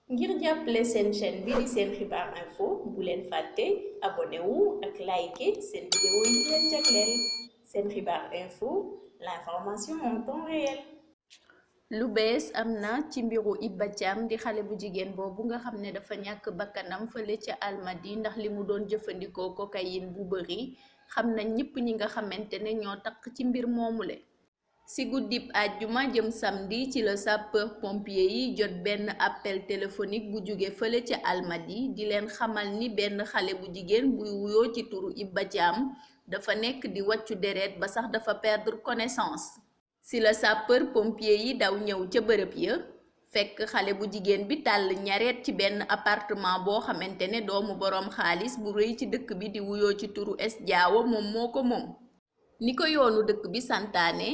ngir jàppale seen chaîne bi di Sen Xibaar Info bu leen fàtte abonné wu ak like seen vidéo yi leen jagleel Sen Xibaar Info l'information en temps réel. lu bees am na ci mbiru Iba Thiam di xale bu jigéen boobu nga xam ne dafa ñàkk bakkanam fële ca Almadi ndax li mu doon jëfandikoo cocaïne bu bëri xam na ñëpp ñi nga xamante ne ñoo takk ci mbir moomule. ci guddib àjjuma jëm samedi ci la sapeur pompier yi jot benn appel téléphonique bu jóge fële ca Almadi di leen xamal ni benn xale bu jigéen buy wuyoo ci turu Iba Thiam dafa nekk di wàccu deret ba sax dafa perdre connaissance. ci la sapeur pompier yi daw ñëw ca bërëb ya fekk xale bu jigéen bi tàll ñareet ci benn appartement boo xamante ne doomu boroom xaalis bu rëy ci dëkk bi di wuyoo ci turu Es Diawo moom moo ko moom. ni ko yoonu dëkk bi santaane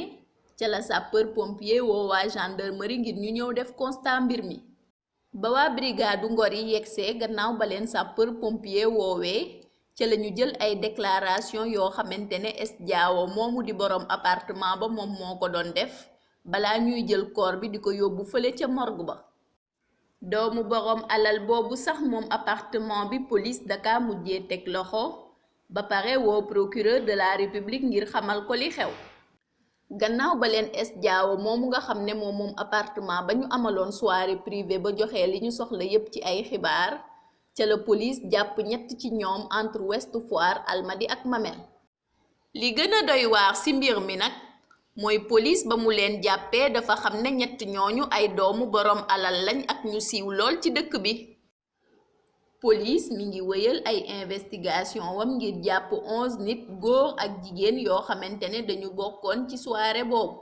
ca la sapeur pompier woo waa gendarmerie ngir ñu ñëw def constat mbir mi ba waa brigade Ngor yi yegsee gannaaw ba leen sapeur pompier woowee ca la ñu jël ay déclaration yoo xamante ne Es Diawo moomu di boroom appartement ba moom moo ko doon def balaa ñuy jël corps bi di ko yóbbu fële ca morgue ba. doomu boroom alal boobu sax moom appartement bi police daka mujjee teg loxo ba pare woo procureur de la république ngir xamal ko li xew. gannaaw ba leen Es Diawo moomu nga xam ne moom appartement ba ñu amaloon soirée privée ba joxe li ñu soxla yépp ci ay xibaar ca la police jàpp ñett ci ñoom entre Ouest Foire Almadi ak Mamel. li gën a doy waar ci mbir mi nag mooy police ba mu leen jàppee dafa xam ne ñett ñooñu ay doomu boroom alal lañ ak ñu siiw lool ci dëkk bi. police mi ngi wëyal ay investigation wam ngir jàpp 11 nit góor ak jigéen yoo xamante ne dañu bokkoon ci soirée boobu.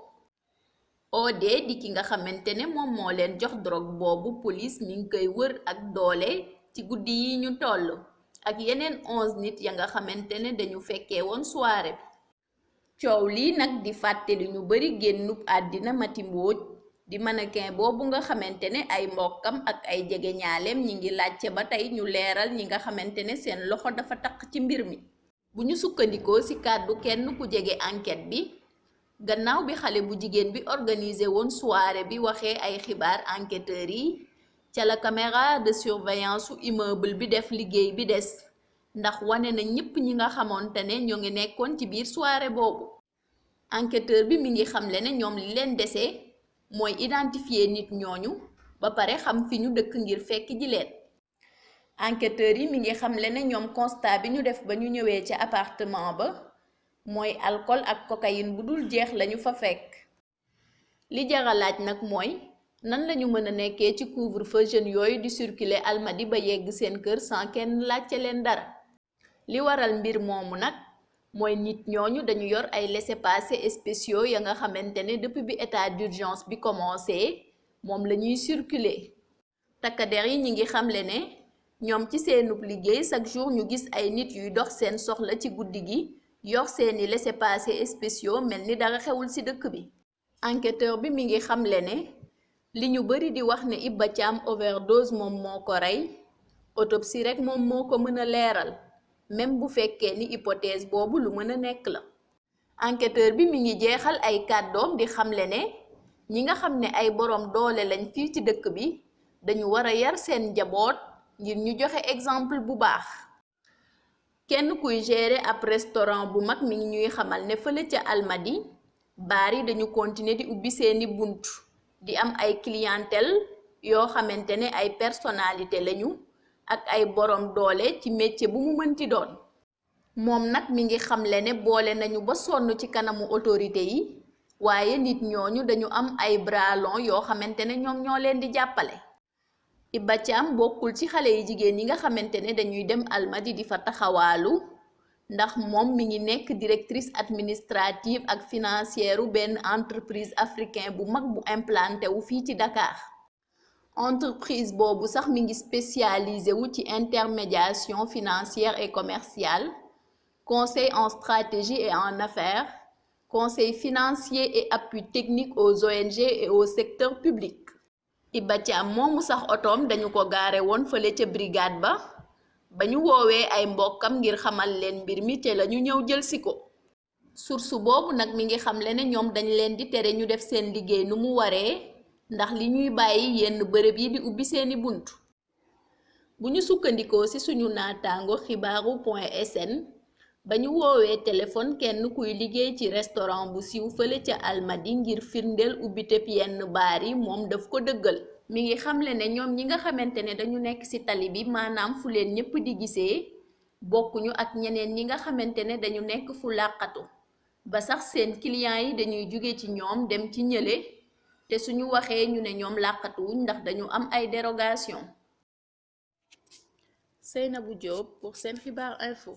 OD di ki nga xamante ne moom moo leen jox drogue boobu police mi ngi koy wër ak doole ci guddi yi ñu toll ak yeneen 11 nit ya nga xamante ne dañu fekkee woon soirée bi. coow lii nag di fàttali ñu bari génnub àddina Mati Mbodj di mannequin boobu nga xamante ne ay mbokkam ak ay jegeñaaleem ñi ngi laajte ba tey ñu leeral ñi nga xamante ne seen loxo dafa taq ci mbir mi. bu ñu sukkandikoo ci kàddu kenn ku jege enquête bi gannaaw bi xale bu jigéen bi organisé woon soirée bi waxee ay xibaar enquêteurs yi ca la caméra de surveillance su immeuble bi def liggéey bi des ndax wane na ñépp ñi nga xamante ne ñoo ngi nekkoon ci biir soirée boobu. enquêteur bi mi ngi xamle ne ñoom li leen dese mooy identifier nit ñooñu ba pare xam fi ñu dëkk ngir fekk ji leen. enquêteurs yi mi ngi xamle ne ñoom constat bi ñu def ba ñu ñëwee ca appartement ba mooy alcool ak cocaïne bu dul jeex lañu fa fekk. li jara laaj nag mooy nan lañu mën a nekkee ci couvre-feu jeunes yooyu di circuler Almadi ba yegg seen kër sans kenn laajte leen dara. li waral mbir moomu nag mooy nit ñooñu dañu yor ay laissez-passer spéciaux ya nga xamante ne depuis bi état d'urgence bi commencé moom la ñuy circuler. takkader yi ñi ngi xamle ne ñoom ci seenub liggéey chaque jour ñu gis ay nit yuy dox seen soxla ci guddi gi yor seeni laissez-passer spéciaux mel ni dara xewul ci dëkk bi. enquêteur bi mi ngi xamle ne li ñu bari di wax ne Iba Thiam overdose moom moo ko rey autopsie rek moom moo ko mën a leeral même bu fekkee ni hypothèse boobu lu mën a nekk la. enquêteur bi mi ngi jeexal ay kàddoom di xamle ne ñi nga xam ne ay boroom doole lañ fii ci dëkk bi dañu war a yar seen njaboot ngir ñu joxe exemple bu baax. kenn kuy gérer ab restaurant bu mag mi ngi ñuy xamal ne fële ca Almadi baar yi dañu continuer di ubbi seeni bunt di am ay clientèle yoo xamante ne ay personnalité lañu ak ay boroom doole ci métier bu mu mënti doon. moom nag mi ngi xamle ne boole nañu ba sonn ci kanamu autorité yi waaye nit ñooñu dañu am ay bras longs yoo xamante ne ñoom ñoo leen di jàppale. Iba Thiam bokkul ci xale yi jigéen yi nga xamante ne dañuy dem Almadi di fa taxawaalu ndax moom mi ngi nekk directrice administrative ak financière benn entreprise africain bu mag bu implanté wu fii ci Dakar. entreprise boobu sax mi ngi spécialisé wu ci intermédiation financière et commerciale, conseil en stratégie et en affaires, conseil financier et appui technique aux ONG et au secteur public. Iba Thiam moomu sax otoom dañu ko gaare woon fële ca brigade ba ñu woowee ay mbokkam ngir xamal leen mbir mi te la ñu ñëw jël si ko. source boobu nag mi ngi xamle ne ñoom dañ leen di tere ñu def seen liggéey nu mu waree ndax li ñuy bàyyi yenn bërëb yi di ubbi seeni bunt. bu ñu sukkandikoo ci suñu naataango xibaaru.sn ba ñu woowee téléphone kenn kuy liggéey ci restaurant bu siiw fële ca Almadi ngir firndeel ubbiteb yenn baar yi moom daf ko dëggal. mi ngi xamle ne ñoom ñi nga xamante ne dañu nekk ci tali bi maanaam fu leen ñépp di gisee bokkuñu ak ñeneen ñi nga xamante ne dañu nekk fu làqatu ba sax seen clients yi dañuy jóge ci ñoom dem ci ñële te suñu waxee ñu ne ñoom làqatuwuñ ndax dañu am ay dérogation. Seynabou Diop pour Sen Xibaar Info.